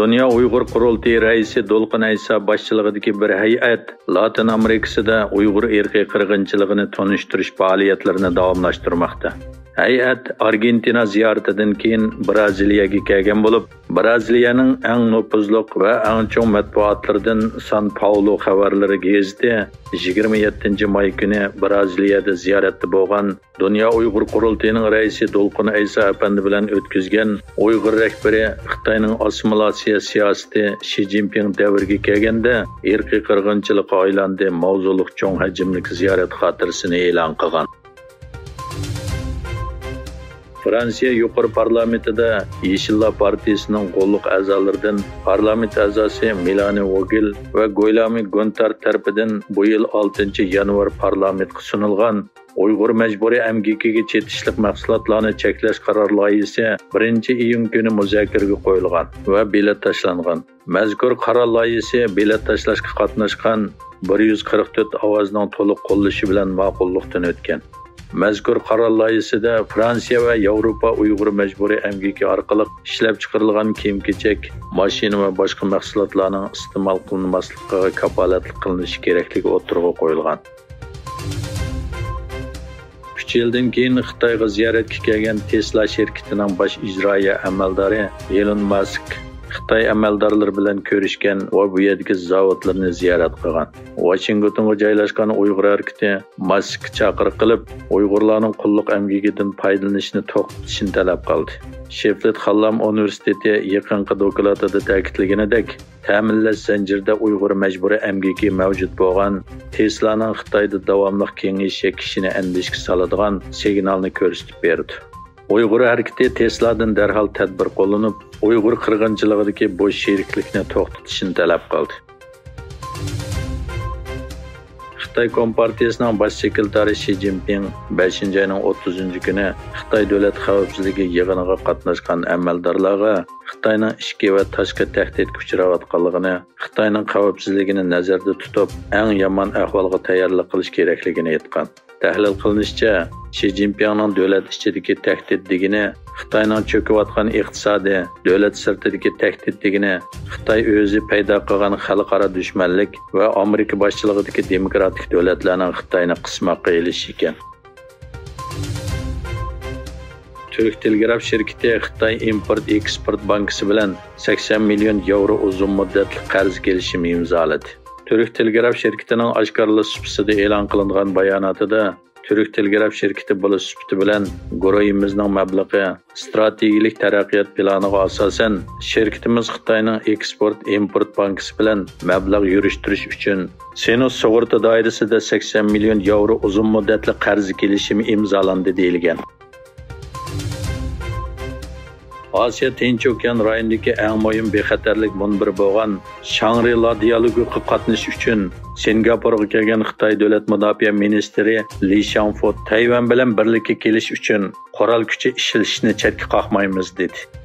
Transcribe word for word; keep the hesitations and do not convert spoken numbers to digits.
دۇنيا ئۇيغۇر قۇرۇلتىيى رەئىسى دولقۇن ئەيسا باشچىلىقىدىكى بىر ھەيئەت لاتىن ئامېرىكىسىدا ئۇيغۇر ئىرقىي قىرغىنچىلىقىنى تونۇشتۇرۇش پائالىيەتلىرىنى داۋاملاشتۇرماقتا. ھەيئەت ئارگېنتىنا زىيارىتىدىن كېيىن برازىلىيەگە كەلگەن بولۇپ، برازىلىيەنىڭ ئەڭ نوپۇزلۇق ۋە ئەڭ چوڭ مەتبۇئاتلىرىدىن سان پاولو خەۋەرلىرى گېزىتى يىگىرمە يەتتىنچى ماي كۈنى برازىلىيەدە زىيارەتتە بولغان دۇنيا ئۇيغۇر قۇرۇلتىيىنىڭ رەئىسى دولقۇن ئەيسا ئەپەندى بىلەن ئۆتكۈزگەن، ئۇيغۇر رەھبىرى خىتاينىڭ ئاسسىمىلياتسىيە سىياسىتى شى جىنپىڭ دەۋرىگە كەلگەندە ئىرقىي قىرغىنچىلىققا ئايلاندى ماۋزۇلۇق چوڭ ھەجىملىك زىيارەت خاتىرىسىنى ئېلان قىلغان. فرانسىيە يۇقىرى پارلامېنتىدا يېشىللار پارتىيىسىنىڭ قوللۇق ئەزالىرىدىن پارلامېنت ئەزاسى مېلانى ۋوگېل ۋە گويلامى گونتار تەرىپىدىن بۇ يىل ئالتىنچى يانۋار پارلامېنتقا سۇنۇلغان ئۇيغۇر مەجبۇرىي ئەمگىكىگە چېتىشلىق مەھسۇلاتلارنى چەكلەش قارار لايىھىسى بىرىنچى ئىيۇن كۈنى مۇزاكىرىگە قويۇلغان ۋە بېلەت تاشلانغان. مەزكۇر قارار لايىھىسى بېلەت تاشلاشقا قاتناشقان بىر يۈز قىرىق تۆت ئاۋازنىڭ تولۇق قوللىشى بىلەن ماقۇللۇقتىن ئۆتكەن. مەزكۇر قارار لايىھىسىدە فرانسىيە ۋە ياۋروپا ئۇيغۇر مەجبۇرىي ئەمگىكى ئارقىلىق ئىشلەپچىقىرىلغان كىيىم-كېچەك، ماشىنا ۋە باشقا مەھسۇلاتلارنىڭ ئىستېمال قىلىنماسلىقىغا كاپالەتلىك قىلىنىشى كېرەكلىكى ئوتتۇرىغا قويۇلغان. ئۈچ يىلدىن كېيىن خىتايغا زىيارەتكە كەلگەن تېسلا شىركىتىنىڭ باش ئىجرائىيە ئەمەلدارى ئېلون ماسك خىتاي ئەمەلدارلىرى بىلەن كۆرۈشكەن ۋە بۇ يەردىكى زاۋۇتلىرىنى زىيارەت قىلغان. ۋاشىنگتونغا جايلاشقان ئۇيغۇر ھەرىكىتى ماسكقا چاقىرىق قىلىپ، ئۇيغۇرلارنىڭ قۇللۇق ئەمگىكىدىن پايدىلىنىشنى توختىتىشنى تەلەپ قىلدى. شېفلىد خانلام ئۇنىۋېرسىتېتى يېقىنقى دوكلاتىدا تەكىتلىگىنىدەك، تەمىنلەش زەنجىرىدە ئۇيغۇر مەجبۇرىي ئەمگىكى مەۋجۇت بولغان تېسلانىڭ خىتايدا داۋاملىق كېڭىيىشى كىشىنى ئەندىشىگە سالىدىغان سىگنالنى كۆرسىتىپ بېرىدۇ. ئۇيغۇر ھەرىكىتى تېسلادىن دەرھال تەدبىر قوللىنىپ، ئۇيغۇر قىرغىنچىلىقىدىكى بۇ شېرىكلىكنى توختىتىشنى تەلەپ قىلدى. خىتاي كومپارتىيىسىنىڭ باش سېكرېتارى شى جىنپىڭ بەشىنچى ئاينىڭ ئوتتۇزىنچى كۈنى خىتاي دۆلەت خەۋپسىزلىكى يىغىنىغا قاتناشقان ئەمەلدارلارغا خىتاينىڭ ئىچكى ۋە تاشقى تەھدىتكە ئۇچراۋاتقانلىقىنى، خىتاينىڭ خەۋپسىزلىكىنى نەزەردە تۇتۇپ، ئەڭ يامان ئەھۋالغا تەييارلىق قىلىش كېرەكلىكىنى ئېيتقان. تەھلىل قىلىنىشىچە، شى جىنپىڭنىڭ دۆلەت ئىچىدىكى تەھدىت دېگىنى خىتاينىڭ چۆكۈۋاتقان ئىقتىسادى، دۆلەت سىرتىدىكى تەھدىت دېگىنى خىتاي ئۆزى پەيدا قىلغان خەلقئارا دۈشمەنلىك ۋە ئامېرىكا باشچىلىقىدىكى دېموكراتىك دۆلەتلەرنىڭ خىتاينى قىسماققا ئېلىشى ئىكەن. تۈرك تېلېگراف شىركىتى خىتاي ئىمپورت ئېكسپورت بانكىسى بىلەن سەكسەن مىليون ياۋرو ئۇزۇن مۇددەتلىك قەرز كېلىشىمى ئىمزالىدى. تۈرك تېلېگراف شىركىتىنىڭ ئاشكارىلاش سۇپىسىدا ئېلان قىلىنغان باياناتىدا، تۈرك تېلېگراف شىركىتى بولۇش سۈپىتى بىلەن گۇرۇھىمىزنىڭ مەبلىغى ئىستراتېگىيىلىك تەرەققىيات پىلانىغا ئاساسەن، شىركىتىمىز خىتاينىڭ ئېكسپورت ئىمپورت بانكىسى بىلەن مەبلەغ يۈرۈشتۈرۈش ئۈچۈن سىنۇس سۇغۇرتا دائىرىسىدە سەكسەن مىليون ياۋرو ئۇزۇن مۇددەتلىك قەرز كېلىشىمى ئىمزالاندى، دېيىلگەن. ئاسىيا تىنچ ئوكيان رايونىدىكى ئەڭ مۇھىم بىخەتەرلىك مۇنبىرى بولغان شاڭرى لا دىيالوگىغا قاتنىشىش ئۈچۈن سىنگاپورغا كەلگەن خىتاي دۆلەت مۇداپىئە مىنىستىرى لى شياڭفو تەيۋەن بىلەن بىرلىككە كېلىش ئۈچۈن قورال كۈچى ئىشلىتىشنى چەتكە قاقمايمىز، دېدى.